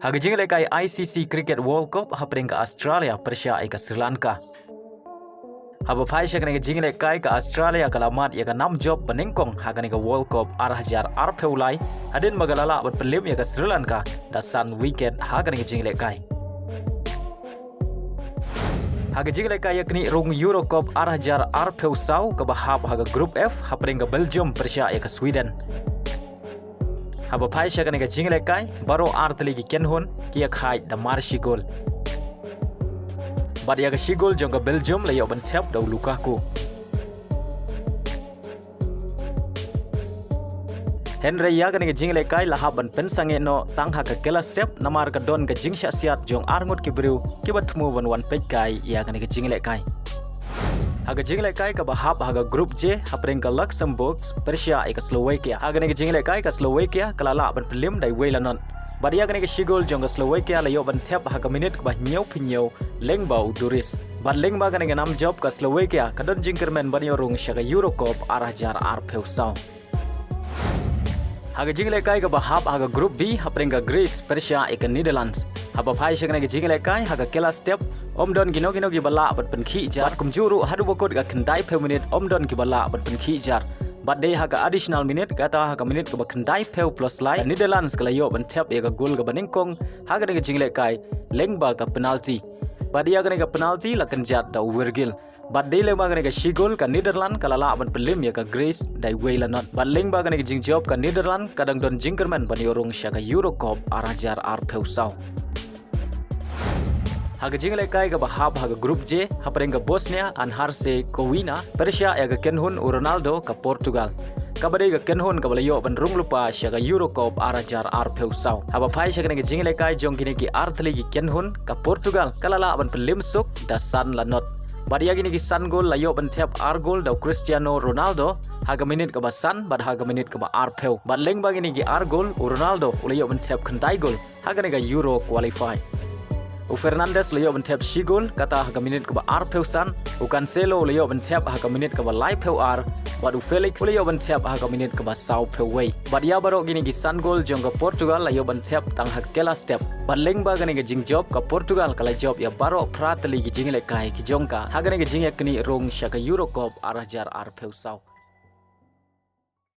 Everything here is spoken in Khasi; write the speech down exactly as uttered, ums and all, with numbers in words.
Ha ka jinglehkai I C C Cricket World Cup hapdeng ka Australia pyrshah ïa ka Sri Lanka. Haba phai sha kane ka jinglehkai ka Australia ka la mad ïa ka nam jop banyngkong ha kane ka World Cup ar hajar arphew lai, hadien ba ka la lah ban pynliem ïa ka Sri Lanka da san wicket ha kane ka jinglehkai. Ha ka jinglehkai ïaknieh rung Euro Cup ar hajar arphew saw kaba hap ha ka Group F hapdeng ka Belgium pyrshah ïa ka Sweden. Haba phai sha kane ka jinglehkai, baroh ar tylli ki kynhun ki ïakhaid da mar shi gol. Bad ïa ka shi gol jong ka Belgium la ïoh ban thep da u Lukaku. Hynrei ïa kane ka jinglehkai la hap ban pynsangeh noh tang ha ka kylla step namar ka don ka jingshah siat jong arngut ki briew kiba thmu ban wan peitkai ïa kane ka jinglehkai. Ha ka jinglehkai kaba hap ha ka Group J hapdeng ka Luxembourg pyrshah ïa ka Slovakia. Ha kane ka jinglehkai ka Slovakia ka la lah ban pynliem da iwei la not. Bad ïa kane ka shi gol jong ka Slovakia la ïoh ban thep ha ka minit kaba hynñiewphew hynñiew lyngba u Duric. Bad lyngba kane ka nam jop ka Slovakia ka don jingkyrmen ban ïoh rung sha ka Euro Cup ar hajar arphew saw. Ha ka jinglehkai kaba hap ha ka Group B hapdeng ka Greece pyrshah ïa ka Netherlands. Haba phai sha kane ka jinglehkai ha ka kylla step, ym don kino kino kiba lah ban pynkhih jar. Kumjuh ruh haduh ba kut ka khyndaiphew minit ym don kiba lah ban pynkhih jar. Bad dei ha ka additional minute kata ha ka minit kaba khyndaiphew plus lai, ka Netherlands ka la ïoh ban thep ïa ka gol kaba nyngkong ha kane ka jinglehkai lyngba ka penalty. Bad ïa kane ka penalty la kynjat da u Virgil. Bad dei lyngba kane ka shi gol ka Netherlands ka la lah ban pynliem ïa ka Greece da iwei la not. Bad lyngba kane ka jingjop ka Netherlands ka dang don jingkyrmen ban ïoh rung sha ka Euro Cup ar hajar arphew saw. Ha ka jinglehkai kaba hap ha ka Group J hapdeng ka Bosnia and Herzegovina pyrshah ïa ka kynhun u Ronaldo ka Portugal. Kaba dei ka kynhun kaba la ïoh ban rung lypa sha ka Euro Cup ar hajar arphew saw. Haba phai sha kane ka jinglehkai jong kine ki ar tylli ki kynhun ka Portugal ka la lah ban pynliem suk da san la not. Bad ïa kine ki san gol la ïoh ban thep ar gol da u Cristiano Ronaldo ha ka minit kaba san bad ha ka minit kaba arphew. Bad lyngba kine ki ar gol u Ronaldo u la ïoh ban thep khyndai gol ha kane ka Euro qualify. U Fernandes la ïoh ban thep shi gol kata ha ka minit kaba arphew san, u Cancelo u la ïoh ban thep ha ka minit kaba laiphew ar, bad u Felix u la ïoh ban thep ha ka minit kaba sawphew wei. Bad ïa baroh kine ki san gol jong ka Portugal la ïoh ban thep tang ha ka kylla step. Bad lyngba kane ka jingjop ka Portugal ka la jop ïa baroh phra tylli ki jinglehkai ki jong ka ha kane ka jingïaknieh rung sha ka Euro Cup ar hajar arphew saw.